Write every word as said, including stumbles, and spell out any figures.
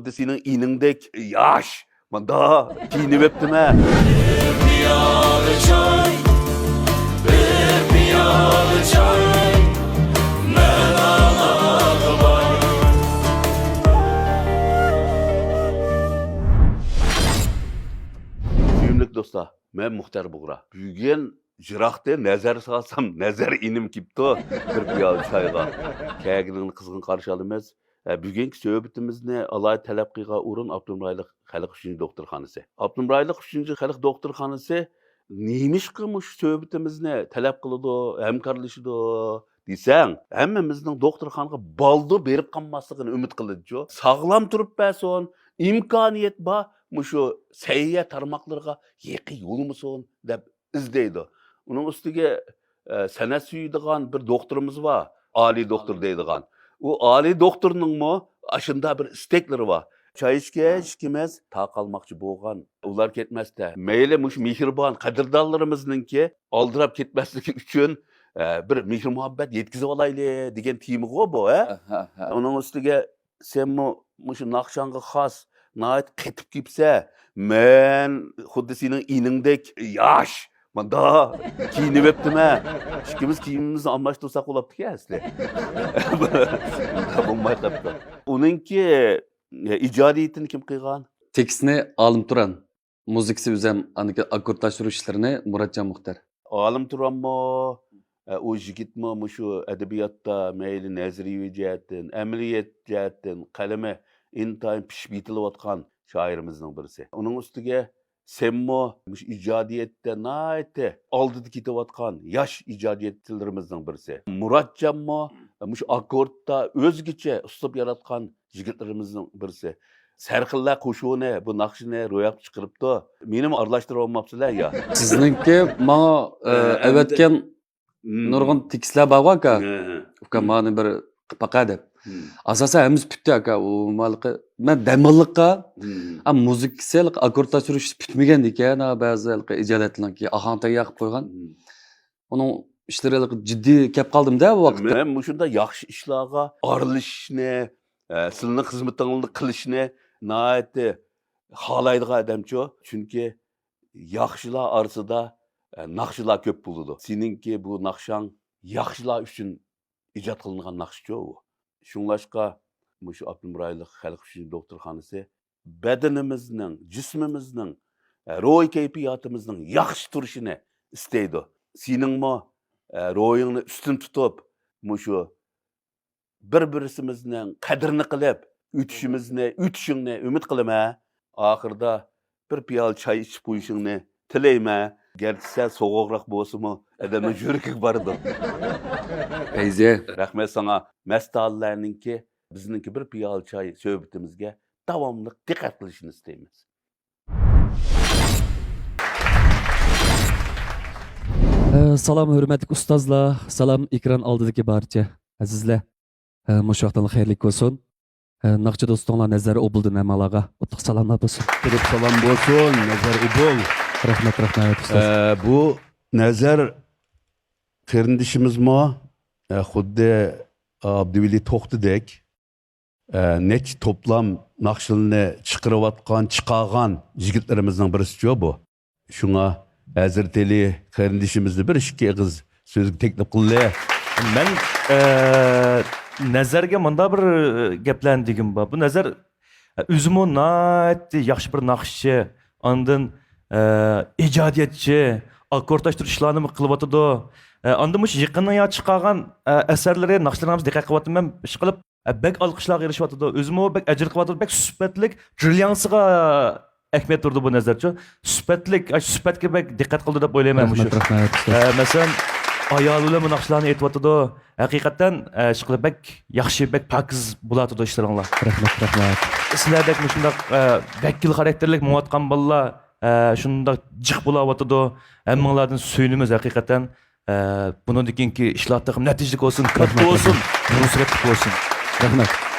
خۇددى سېنىڭ ئىنىڭدەك ياش، ماندا كىيىنىۋەپتىمەن. بىر پىيالە چاي، بىر پىيالە چاي، مەن ئالاقە بار. سۆيۈملۈك دوستلار، مەن مۇختەر بۇغرا. بۈگۈن يىراقتىن نەزەر سالسام، نەزەر ئىنىم كېپتۇ بىر پىيالە چايغا. كەلگىنىڭنى قىزغىن قارشى ئالىمىز. ھە، بۈگۈنكى سۆھبىتىمىزنى ئالاھىدە تەلەپ قىلغان ئورۇن ئاپتونوم رايونلۇق خەلق ئۈچۈن دوختۇرخانىسى. ئاپتونوم رايونلۇق ئۈچىنچى خەلق دوختۇرخانىسى نېمىشقا مۇشۇ سۆھبىتىمىزنى تەلەپ قىلىدۇ، ھەمكارلىشىدۇ دېسەڭ، ھەممىمىزنىڭ دوختۇرخانىغا بالدۇر بېرىپ قالماسلىقىنى ئۈمىد قىلىدۇچۇ. ساغلام تۇرۇپ بەرسۇن، ئىمكانىيەت بار، مۇشۇ سەھىيە تارماقلىرىغا يېقىن يولىمىسۇن دەپ ئىزدەيدۇ. ئۇنىڭ ئۈستىگە، ئە، سەنئەت سۆيىدىغان بىر دوختۇرىمىز بار، ئالىي دوختۇر دەيدىغان. ئۇ ئالىي دوختۇرنىڭمۇ ئاشۇنداق بىر ئىستەكلىرى بار. چاي ئىچكەچ ئىككىمىز تاقالماقچى بولغان. ئۇلار كەتمەستە، مەيلى مۇشۇ مېھرىبان قەدىردانلىرىمىزنىڭكى ئالدىراپ كەتمەسلىكى ئۈچۈن، ئە، بىر مېھىر-مۇھەببەت يەتكۈزۈۋالايلى دېگەن تېما غۇ بۇ، ھە؟ ئۇنىڭ ئۈستىگە سەنمۇ مۇشۇ ناخشاڭغا خاس، ناھايىتى قېتىپ كېپسە، مەن خۇددى سېنىڭ ئىنىڭدەك ياش، ماندا كىيىنىۋەپتىمەن. ئىككىمىز كىيىمىمىزنى ئالماشتۇرساق بولاپتىكەن ئەسلى. بولماي قاپتۇ. ئۇنىڭكى ئىجادىيىتىنى كىم قىلغان؟ تېكىستنى ئالىم تۇران. مۇزىكىسى ئۆزەم، ئاندىكىن ئاككورد تاشلىۋېتىش ئىشلىرىنى مۇراتجان مۇختەر. ئالىم تۇرانمۇ، ئە، ئۇ يىگىتمۇ مۇشۇ ئەدەبىياتتا مەيلى نەزەرىيەۋى جەھەتتىن، ئەمەلىيەت جەھەتتىن قەلىمى ئىنتايىن پىشىپ يېتىلىۋاتقان شائىرىمىزنىڭ بىرسى. ئۇنىڭ ئۈستىگە سەنمۇ مۇشۇ ئىجادىيەتتە ناھايىتى ئالدىدا كېتىۋاتقان ياش ئىجادىيەتچىلىرىمىزنىڭ بىرسى. مۇراتجانمۇ مۇشۇ ئاككوردتا ئۆزگىچە ئۇسلۇب ياراتقان يىگىتلىرىمىزنىڭ بىرسى. سەرخىللەر قوشۇنى بۇ ناخشىنى روياپقا چىقىرىپتۇ. مېنىمۇ ئارىلاشتۇرۇۋالماپسىلەر يا؟ سىزنىڭكى ماڭا، ئە، ئە، ئەۋەتكەن ئەمدى نۇرغۇن تېكىستلەر بارغۇ، ئاكا. ھە، ھە. ئۇكا، مانا بىر قىلىپ باقە دەپ. ئاساسەن ھەممىسى پۈتتى، ئاكا. ئۇ مالىقى، مەن دەم ئېلىققا، ئا، مۇزىكىسى ھېلىقى ئاككورد تاشلىۋېتىش پۈتمىگەن ئىكەن، ھا، بەزى ھېلىقى ئىجادىيەتلەرنىڭكى ئاھاڭ تەييار قىلىپ قويغان. ئۇنىڭ ئىشلىرى ھېلىقى جىددىي كەپ قالدىم-دە بۇ ۋاقىتتا. مەن مۇشۇنداق ياخشى ئىشلارغا ئارىلىشىشنى، ئە، سىلىنىڭ خىزمىتىڭلارنى قىلىشنى ناھايىتى خالايدىغان ئادەمچۇ. چۈنكى ياخشىلار ئارىسىدا، ئە، ناخشىلار كۆپ بولىدۇ. سېنىڭكى بۇ ناخشاڭ ياخشىلار ئۈچۈن ئىجاد قىلىنغان ناخشىچۇ ئۇ. شۇڭلاشقا مۇشۇ ئاپتونوم رايونلۇق خەلق ئۈچۈن دوختۇرخانىسى بەدىنىمىزنىڭ، جىسمىمىزنىڭ، ئە، روھىي كەيپىياتىمىزنىڭ ياخشى تۇرۇشىنى ئىستەيدۇ. سېنىڭمۇ، ئە، روھىڭنى ئۈستۈن تۇتۇپ، مۇشۇ بىر-بىرسىمىزنىڭ قەدرىنى قىلىپ ئۆتۈشىمىزنى، ئۆتۈشۈڭنى ئۈمىد قىلىمەن. ئاخىرىدا بىر پىيالە چاي ئىچىپ قويۇشۇڭنى تىلەيمەن. گەرچە سەل سوغۇقراق بولسىمۇ، ئادەمنىڭ يۈرىكىگە بارىدۇ. پەيزى. رەھمەت ساڭا. مەستانىلەرنىڭكى، بىزنىڭكى بىر پىيالە چاي سۆھبىتىمىزگە داۋاملىق دىققەت قىلىشىنى ئىستەيمىز. ئە، سالام، ھۆرمەتلىك ئۇستازلار، سالام، ئېكران ئالدىدىكى بارچە ئەزىزلەر. ئە، مۇشۇ ۋاقتىڭلار خەيرلىك بولسۇن. ئە، ناخشا دوستۇڭلار نەزەر ئوبۇلدىن ھەممىڭلارغا ئوتلۇق سالاملار بولسۇن. قۇتلۇق سالام بولسۇن، نەزەر ئوبۇل. رەھمەت، رەھمەت، ئۇستاز. ئە، بۇ نەزەر قېرىندىشىمىزمۇ، ئە، خۇددى ئابدۇۋەلى توختىدەك، ئە، نەچچە توپلام ناخشىلىرىنى چىقىرىۋاتقان، چىقارغان يىگىتلىرىمىزنىڭ بىرسىچۇ بۇ. شۇڭا ھەزرىتى ئەلى قېرىندىشىمىزنى بىر ئىككى ئېغىز سۆزگە تەكلىپ قىلدى. مەن، ئە، نەزەرگە مۇنداق بىر، ئە، گەپلەرنى دېگۈم بار. بۇ نەزەر، ئە، ئۆزىمۇ ناھايىتى ياخشى بىر ناخشىچى، ئاندىن، ئە، ئىجادىيەتچى، ئاككورد تاشلاشتۇرۇش ئىشلارنىمۇ قىلىۋاتىدۇ. ئە، ئاندىن مۇشۇ يېقىندا يا چىقارغان، ئە، ئەسەرلىرى، ناخشىلىرىڭىزغا دىققەت قىلىۋاتىمەن، ئىشقىلىپ، ئە، بەك ئالقىشلارغا ئېرىشىۋاتىدۇ. ئۆزىمۇ بەك ئەجىر قىلىۋاتىدۇ. بەك سۈپەتلىك، برىليانسىغا ئەھمىيەت بېرىدۇ بۇ نەزەرچۇ. سۈپەتلىك، ئاشۇ سۈپەتكە بەك دىققەت قىلىدۇ دەپ ئويلايمەن مۇشۇ. رەھمەت، رەھمەت، ئۇستاز. ئە، مەسىلەن، ئايالى بىلەنمۇ ناخشىلارنى ئېيتىۋاتىدۇ. ھەقىقەتەن، ئە، ئىشقىلىپ بەك ياخشى، بەك پاكىز بولاتىدۇ ئىشلىرىڭلار. رەھمەت، رەھمەت. سىلەردەك مۇشۇنداق، ئە، ۋەكىل خاراكتېرلىك مېڭىۋاتقان بالىلار، ئە، شۇنداق جىق بولاۋاتىدۇ. ھەممىڭلاردىن سۆيۈنىمىز ھەقىقەتەن. ئە، بۇنىڭدىن كېيىنكى ئىشلار تېخىمۇ نەتىجىلىك بولسۇن، كاتتا بولسۇن، نۇسرەتلىك بولسۇن. رەھمەت.